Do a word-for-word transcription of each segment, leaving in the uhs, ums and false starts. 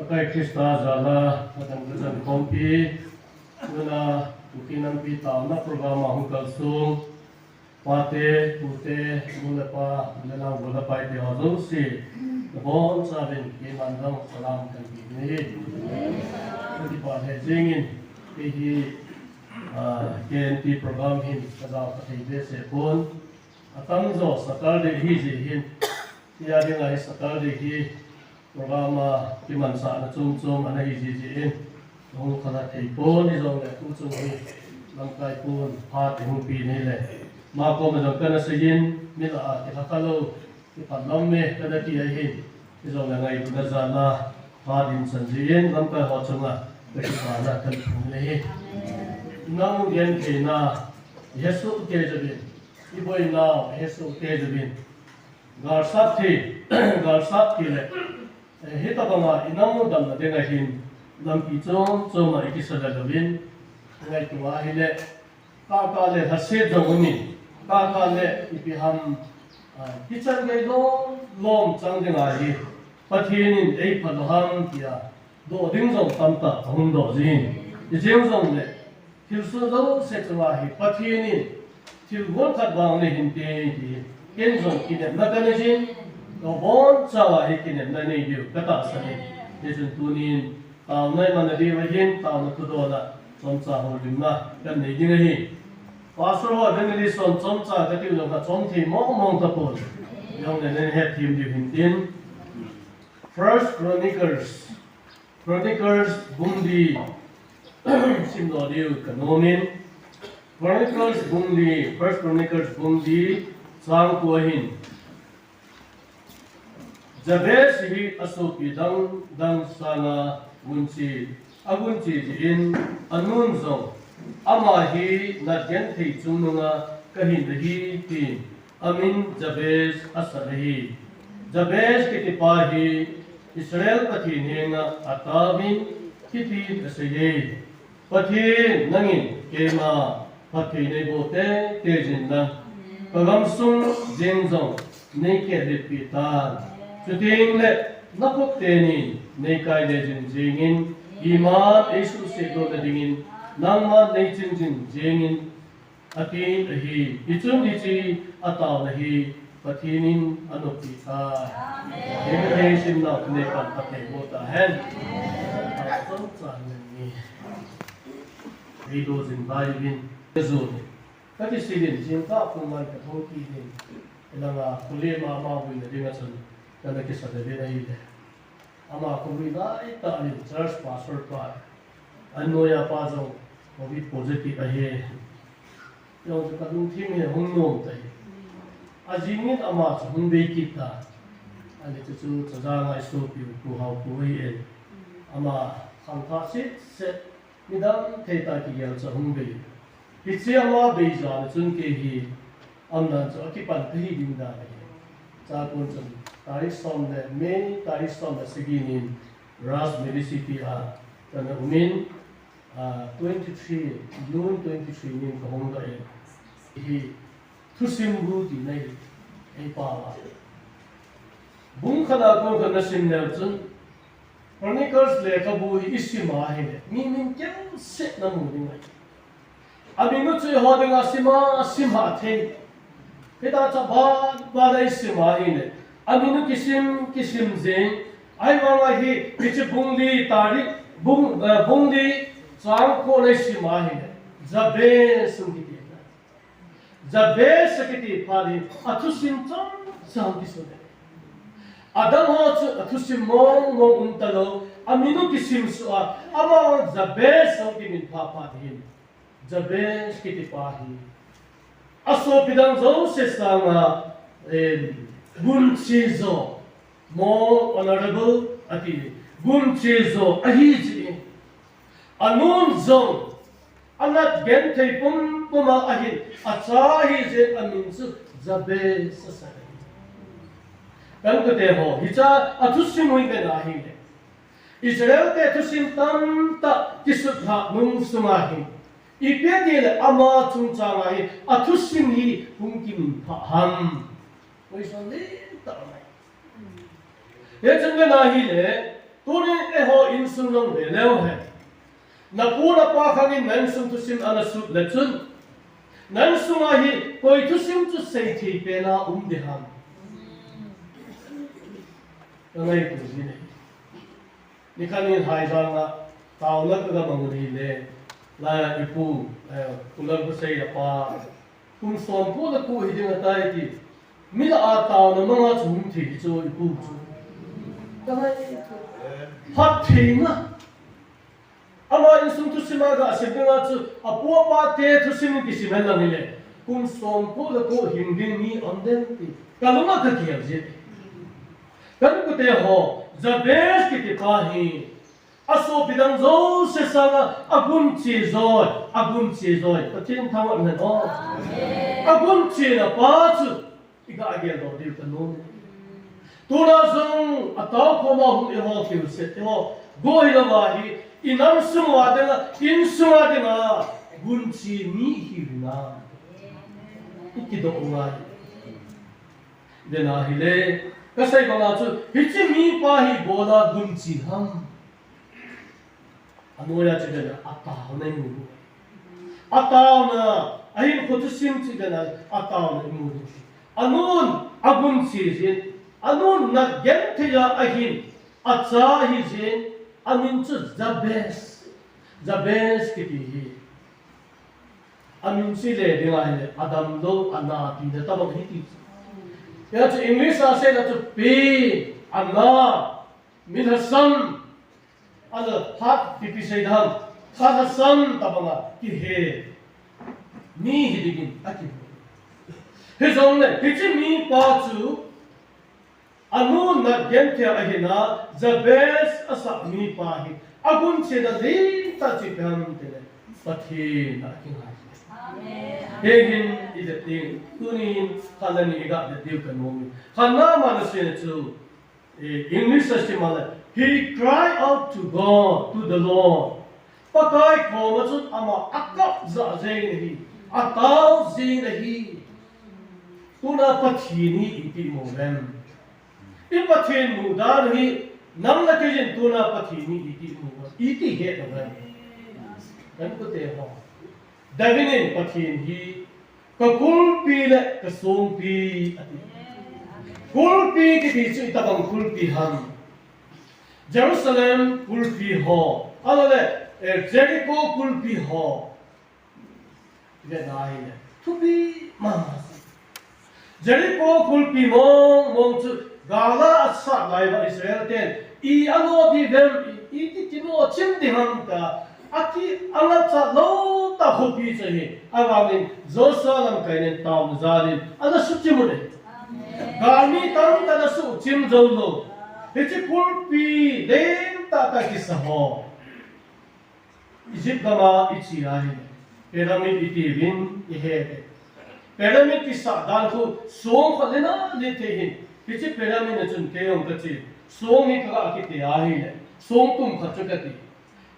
Kai Krista jala, matang kachan khompi, tuna, Kuki Nampi Taona program a hung kalsong, pate, pute, nu le pa, le nao, gol le pai te ho jouse, nabonchauvin, keiman jong salam kahin pe in ahi. Kakipah lheh jengin, kei hi, ah, K N T program hin, kajao kathei behseh pon, atamjo Saturday hi jeh hin, tia dinga hi Saturday hi, program a kimansahna chom chom ana hi jeh jeh in, hung khalha thei pon hijongle, tuchung hi lamkai pon phat ihung pe in ahile, ama koma jong kana seiyin, mi lah a kilhakha lou, kipah lom e kana ti ahin, hijongle ngailutna jal a phat in chan jeh in, lamkai ho chunga kakipana kahin phong in ahi. Inam u gentheina ihesoh kei jouvin, iboinau ihesoh kei jouvin, galsat thi, galsat thi le, eh, hitobanga inam u damna dinga hin, lampi chom choma ikisah le louvin, ngaito ahile, kah kah le lhaset jong umin, kah kah le ipi ham, ah, hichan gei lom lom chang dinga hi Pathen in eiphalou ham tia doh ding jong tamtah ahung doh jin, hijeng jongle thilsoh jouse chunga hi Pathen in thil gon khat vang nei hinte ti, ken jong kinepna kanei jin, nabonchauva hi kinepna nei diu katahsan in, hichun tunin taona iman diu ahin, taona thudol a chomcha houlimna kanei ding ahi. Pastor ho, evangelist hon chomcha katiu jongle chom thei mong mong tapon, jongle nei hetthem diu hintin. First Chronicles, Chronicles bung li, simdoh diu kanom in. Chronicles bung li, First Chronicles bung li, chang ko ahin, Jabez hi asopi dang dang sanga gunche, agunche jeh in, anun jong, ama hi natgenthei chungnunga kahin ahi, tin amin Jabez asah ahi. Jabez kitipa hi Israel Pathen henga ataovin hitin aseiye, Pathen, nangin keima phatthei neiboh teitei jin lang, kagamsung jeng jong neikehlet peh tan. Chutengle nakhut teni neikaile jing jengin, iman eisuhset lona dingin nangman neiching jing jengin, atin ahi. Hichun hiche ataona hi Pathen in anoppeh tai. Amen. Hiche simna neipan phatthei boh tahen. Amen. Eido jing laiyuvin, kajun, kakisil in, jingkah pung ngan kathou kit in, hilanga khole mama boina dinga chun kana kisa lele ahile, ama khovui laitah in church pastor pa, anoiya pa jong covid positive ahi. Jong chu kalungthim hi hung nom tai. Ajing in ama chu hung bei kit tai. Ani chu chu Chajang a isopiu Pu Haokho ahin, ama khangthah setset, midang thei tah kigel chu ahung bei. Hiche ama bei jal a chun kei hi, aumdan chu akipan kahi ding dan ahi. Chua kon chun, tarik som le, May tarik som le sagi nin, Raj Medicity a kana um in, ah, twenty three, June twenty three nin kahung doh in, hi thusim bu tina hi eipao a, bung khat a kon khat nasim leu chun, Chronicles lekhabu hi isim a ahile, mi min keu seh namu ding ahi. Amin u chu eiho dinga sim a, sim a thei. Hitia chu aban ban a isim a ahile, amin u kisim, kisim jeng. Ahivanga hi, hiche bung li tarik, bung, eh, bung li chang ko na isim a ahile, Jabez hung kiti. Jabez akiti phat hi athusim chomcha hung kisun e. Adang ho chu athusim mong mong um talou, amin u kisim suh a, ama Jabez hung kiminphah phat hin, Jabez kitipa hi asopi dang jouse sanga, eh, gunche jo, more honorable ati, gunche jo ahi jeh in, anun jong anat genthei pumpum a ahin, acha ahijeh in amin chu Jabez asah ahi. Kantote ho, hiche a thusim u hi vet na ahile, Israel te thusim tamtah kisutlhah nung sunga hin, ipi ati le ama chungchang a hi athusim hi hung kiminphah ham? Question lentah ahi. Hichun vet na ahile, Tuni eiho insung jong ve leu hen. Na pu na pa khang in na insung thusim ana sut le chun, na insung a hi koi thusim chu seithei pen a um ding ham? Ka ngaito jin e. Nikhat in Haijang a taona ka ga mang u ahile, lai a i pu, eh, Pu Lalphasei a pa, kum som ko le ko hi ding ahitai ti. Mi lah a taona mang a chu hung thi hi chu i pu chu. Ka ngaito. Phattheina. Ama insung thusim a ga sim ding a chu, a pu a pa te thusim in kisim hen lang hile, kum som ko le ko hing ding mi um dem ti ka lung a ka gel jin. Ka nu ka te ho, Jabez kiti pa hi, a sopi dang jouse sang a, a gunche joi, a gunche joi. Pathen thangvah hen o. A gunchena pa chu i ga gel doh diu ka nom. Tuna jong a tao koma hung eiho thilse, eiho go hi lou a hi, i nam sung a ding a, insung a ding a gunche mi hi u hinam? I kidoh u ngai. Dena hile, ka sei bang a chu, hiche mi pa hi bol a gunche ham? A noiya chu dena, a taona i mu. A taona, a hinkho thusim chu dena, a taona i mu. A nun a gunche jin, a nun na genthei a ahin, a cha ahi jin, a min chu Jabez, Jabez kiti hi. A min chu i le ding ahile, a damlou, a na tina tabang ahi ti. Hia chu English a seina chu pain, a na, mi lhasam, a na hat, ipi sei ding ham, kha lhasam tabang a kihe mi hi ding in a kimu. Hijongle, hiche mi pa chu, a nun na genthei a ahin a, Jabez a sah mi pa hi, a gunchena lentah chu ipi ham itile, Pathen a kingai. Amen. Hiche hin i vet ding, tunin khat le ni i ga vet diu ka nom e. Khatna, ama na seina chu, eh, English a sim a le, he cried out to God, to the Lord. Pakai koma chun ama a kap jah jeng in ahi, a tao jeng in ahi. Tuna Pathen hi iti imu uvem? I Pathen mudan hi, nang le kei in tuna Pathen hi iti imu uvem? Iti het uvem? Kan kute ho. David in Pathen hi ka kulpi le ka songpi ati. Kulpi kiti chu itobang kulpi ham? Jerusalem kulpi ho, ahilouleh, eh, Jericho kulpi ho. Ve nai le, thupi mama. Jericho kulpi mong mong chu gal a asat lai uva Israel ten i alo ding uvem, i, iti kimo chim ding ham tia, aki, angaichat lou tah khopi chu ahi. Ahivangin Joshua lamkai nen taona jal in ana suchim un ahi. Amen. Galmi tamtah ana suchim jou lou. Hiche kulpi lentah tah kisa ho Egypt gam a i che ahile, pyramid i tiuvin i he uve. Pyramid kisah dan khu song khat le na le thei hin. Hiche pyramid a chun kei jong ka che. Song hi ka ga kite ahile, song tum khat chu ka ti.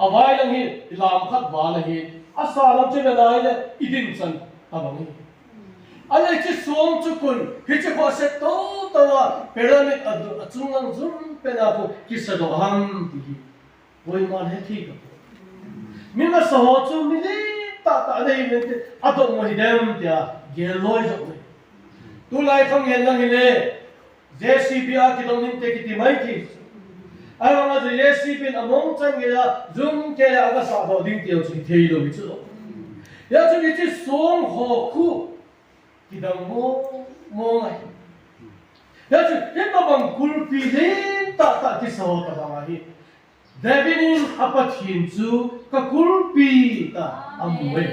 Avai lang hi i lam khat val ahi. Asa lam chu ve nai le i din chan tabang ahi. Ahile hiche song chu khun, hiche khu aset tou tou a pyramid a du-, achung lang jum pen a khu kisa doh ham ti hi. Koiman he thei tapoi. Mi masa ho chu mi lentah tah ana hi uvin te, adoh u ahi dem tia gel loi jong uve. Tulai khang hen lang hile, J C B a kidong inte kiti mai thei. Ahivang a chu J C B in among chan geiya, jum geiya aga sah doh ding tiu chu thei lou hi chu. Hia chu hiche song ho khu kidang mong mong ahi. Hia chu hitobang kulpi lentah tah kisa ho tabang ahi. David in a Pathen chu ka kulpi tia amu e.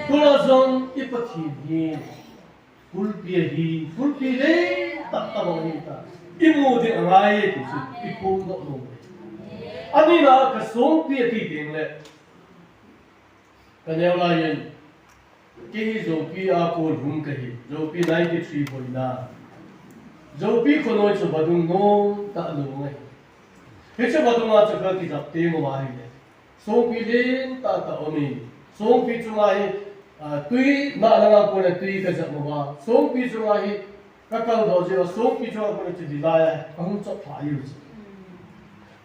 Tuna jong i Pathen hi kulpi ahi, kulpi lentah tah bang ahi tia i mu ding angai e ti chu i phongdoh nom e. Ani na ka songpi ati teng le, ka neo lai in, kei hi Zopi a kon hung kahi, Zopi ninety-three boina. Zopi khonoi chu vadung nom tah lou ngai. Hiche vadung a chu ka kijap teng uva ahile, songpi lentah tah um in, songpi chunga hi, ah, tui, na langa kon a tui ka jap uva, songpi chunga hi ka kal doh jeh uva, songpi chunga kon a chu dilai a ka hung chop pha u chu.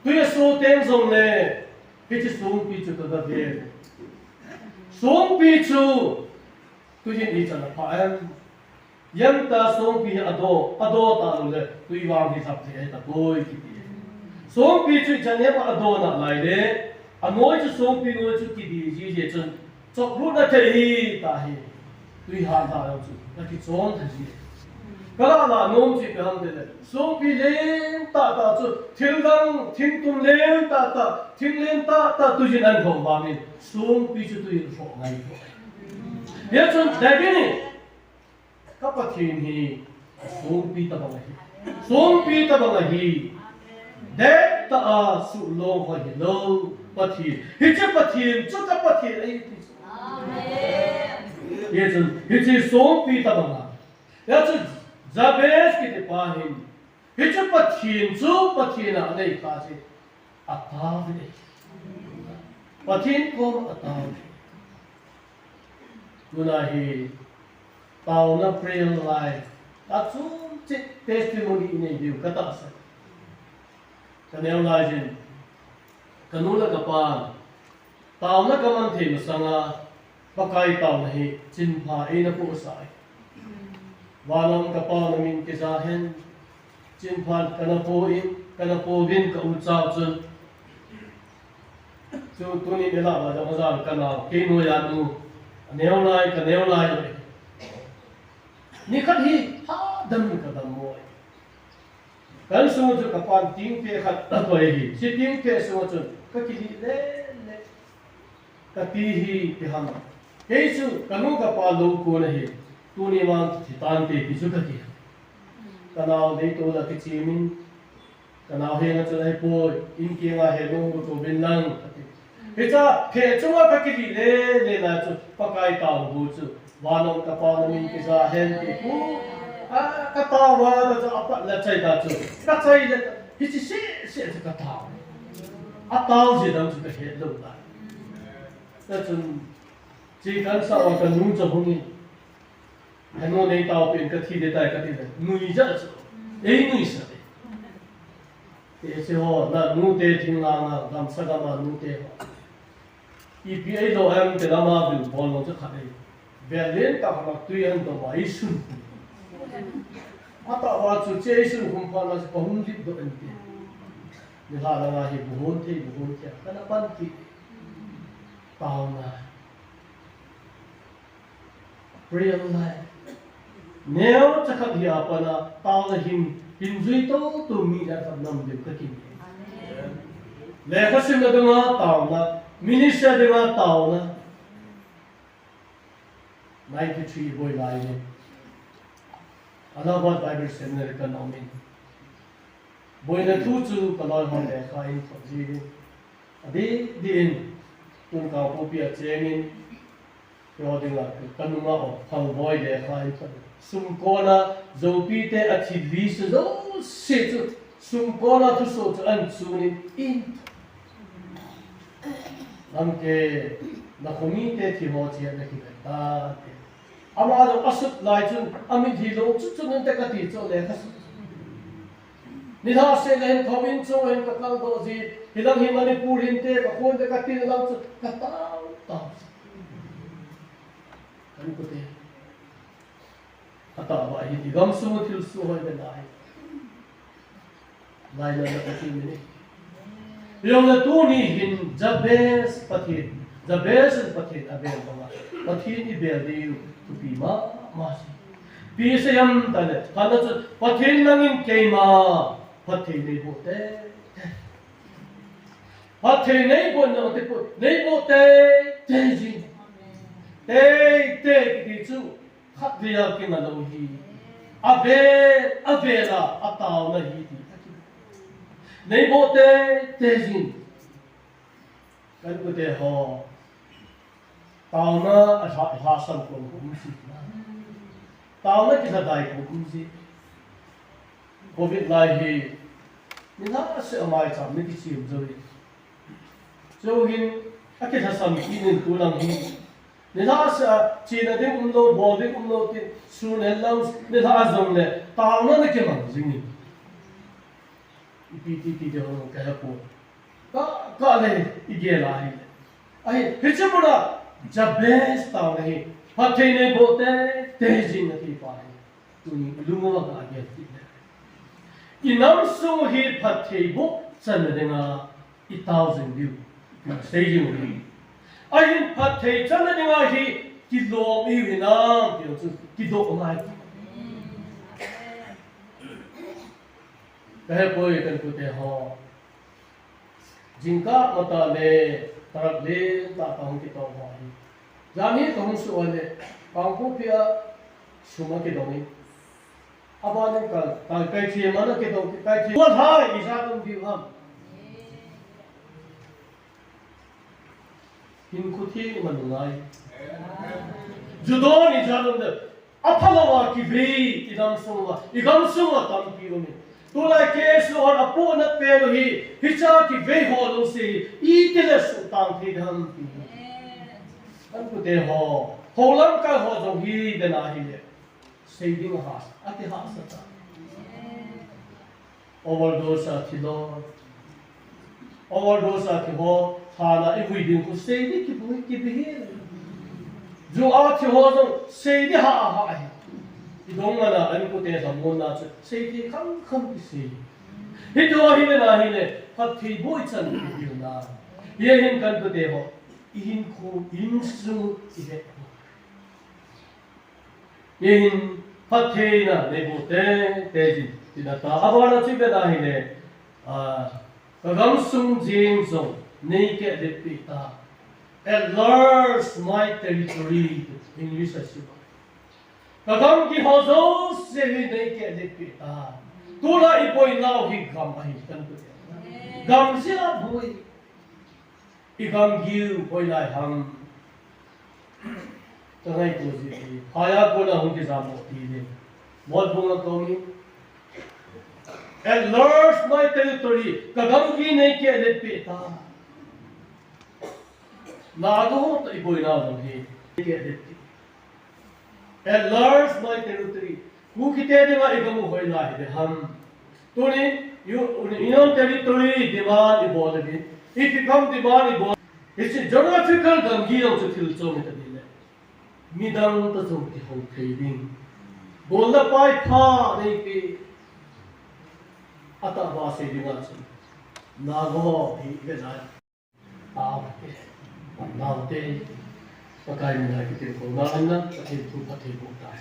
Tui aso teng jongle, hiche songpi chu kagave. Songpi chu, tuhin ichan apha em? Jangta songpi hi ado, ado talou le, tui vang hi lhap thei ahitapoi kiti. Songpi chu ichan em ado nalai le, anoi chu songpi noi chu kidi jiji chun, chop lutna thei hita hi. Tui hantha jong chu, akichon thei ji. Kalah nom chu ipi ham itile, songpi lentah tah chu, thil dang, thingtum lentah tah, thing lentah tah tuiyin ahin lhom vangin, songpi chu tuiyin lhom ngai. Hichun David in, Ka Pathen hi songpi tabang ahi. Songpi tabang ahi. Dettah a suhlong ho hilou Pathen. Hiche Pathen chu ka Pathen ahi ti chu. Amen. Hichun, hiche songpi tabang a. Hichu Jabez kiti pa hin, hichu Pathen chu Pathen a anei kha chu atao ve. Pathen kom atao ve. Tuna hi taona prayer life achom cheh testimony inei diu katahsan. Kaneo laijin, kanu le kapan taona kaman thei masanga, Pakai taona hi chinpha eina pohsah e. Vana um ka Pa, na min kija hen. Chinphan kana po in, kana pouvin ka u chau chun. Chu tuni nilhah a jong ajal kana, kei noiya nu, aneo lai, kaneo lai. Nikhat hi hadam in kadammo e. Ka insung chu kapan tingte khat akoi hi. Hiche tingte sunga chun kakilih lele. Kati hi ipi ham. Kei chu kanu kapa lou kon ahi. Tuni vang thi tante ti chu kati. Kanao deitah a kichim in. Kanao henga chun ahipoi. In kianga he lung bu to bin lang kati. Hicha phe chunga kakilih lele na chu Pakai taona bu chu. Vana um ka Pa, na min kija hen ti pu. A, kataova ta chu apat le chai ta chu. Kachai le, hiche seh seh chu katao. Atao jeh dang chu kahet lou tai. Tachun, chu kansah uva kanu chu hung in. Kanu nei taopeh in kathi ding tai kati le. Nuija chu. Ei nuisa e. Ti hiche ho, la nute thinglhang a, gamsa gam a nute ho. Ipi eilou em ti lama bil bol lou chu khat ahi. Berlin ka khat tui ahin dom a eisun. Atah uva chu hiche eisun khum phat na chu kahung lip doh in ti. Nilhah langa hi bu hon thei, bu hon thei. Kana pan ti. Taona. Prayer life. Neocha khat hi apat a, taona hin, hin jui toto mi jat khat nam ding kakim. Amen. Lekha simna dinga taona, ministry dinga taona. Ninety-three boi lai hi. Allahabad Bible Seminary kana um in. Boina thu chu kaloi hon lekha in thot ji. Adih dih in, tun Kangpokpi a cheng in, keiho dinga, kanunga o, Phalboi lekha in thot. Sumkon a, Zopi te athil list jouse chu, sumkon a thusoh chu ahin sun in, in. Lamkai, nakho mite thi ho chu nakivet tan te. Ama jong asut lai chun, amit hi lou chu chu nun te kati chu lekha sut. Nilhah seh le hin thou in chung hin kakal doh ji, hilang hi Manipur hin te, kakhon te kati lang chu, katao, tao. Kan kute. Atah uva hin, igam sung thil soh hoi be lai. Lai lai lai kati mini. Jongle tuni hin Jabez Pathen, Jabez in Pathen abel banga, Pathen ibel diu thupi mama si. Ipi asei ham itile, khatna chu, Pathen nangin keima phatthei neiboh teitei. Phatthei neiboh nante poi, neiboh teitei jin. Teitei kiti chu, khatvei a kinga lou hi. Avel, avel a, ataona hi ti. Neiboh teitei jin. Kan kute ho. Taona alha, alhasam kon ko um si. Taona kilhadai ko um si. Covid lai hi. Nilhah seh a maicham ni kichim jou hi. Chuhin, akilhasam kit in tulang hi. Nilhah seh a, chena ding umlou, bol ding umlou tin, sun hen lang, nilhah a jongle, taona nakimang jing in. Ipi ti ti ding ho kahe poi. Ka, ka le, i gel a hi. Ahi, hiche muna, Jabez tao le hi. Phatthei nei boh teitei jing na ti pa hi. Tuni, lunga ka gel ti le. I nam sung hi phatthei boh chan na dinga, i tao jing diu. Sei jing diu. Ahin phatthei chan na dinga hi, kilom i hi nam, ti chu, kidoh ngai. Ka he poi kan kute ho. Jingkah matah le, tarak le, tah kahung kitong ho hi. Jani kahung suh le, Kangpokpi a sum akidong in. Abanin ka, ka, kaithiem ana kidong, kaithiem. Tua hai, ijat um diu ham. Hinkho theng man ngai. Ju don ijat um diu. Aphalou a kivei, i gamsung uva, i gamsung uva tampi um in. Tulai K S O hon apohna pen u hi, hicha kivei ho jouse hi, itile suhtang thei dem ti. Kan kute ho, ho lamkai ho jong hi, den a hile. Sei ding ha, ati hahsa ta. Overdose a thi lo. Overdose a thi ho, thana i vui ding khu sei di kibui kibi hi. Ju a thi ho jong sei di ha ha hi. I dong mana an kute thamon na chu sei di kham kham kisei. Hiti ho hi le na hi le, phatthei boh i chan kibi na. Ye hin kan kute ho, i hinkho, i insung, i he. Ye hin phattheina nei boh teitei jing, tina ta. Abana chu ve na hi le, ah, ka gamsung jeng jong nei keh let peh ta. Enlarge my territory, English a chu. Ka gamgi ho jouse hi nei keh let peh ta. Tulai i boinau hi gam ahi kan kute. Gam jeh a boi. I gamgi u hoilai ham. Ka ngaito ji ti. Phai a kona hung kijam mo ti le. Mol bunga kong in. Enlarge my territory. Ka gamgi nei keh let peh ta. Naga ho toh i boinau jong hi. Keh let peh. Enlarge my territory. Kukite dinga i gam u hoilai hi de ham. Tuni, u-, Union Territory demand i bol le. If i gam demand i bol. Hiche geographical gamgi jong chu thil chom i ta ding le. Midang toh jong kihou thei ding. Bolna pai pha nei pi. Atahbeh sei dinga chu. Naga ho hi ve lai. Taote, taote, Pakai mina kitilkhouna anna, Pathen thu phatthei boh tahen.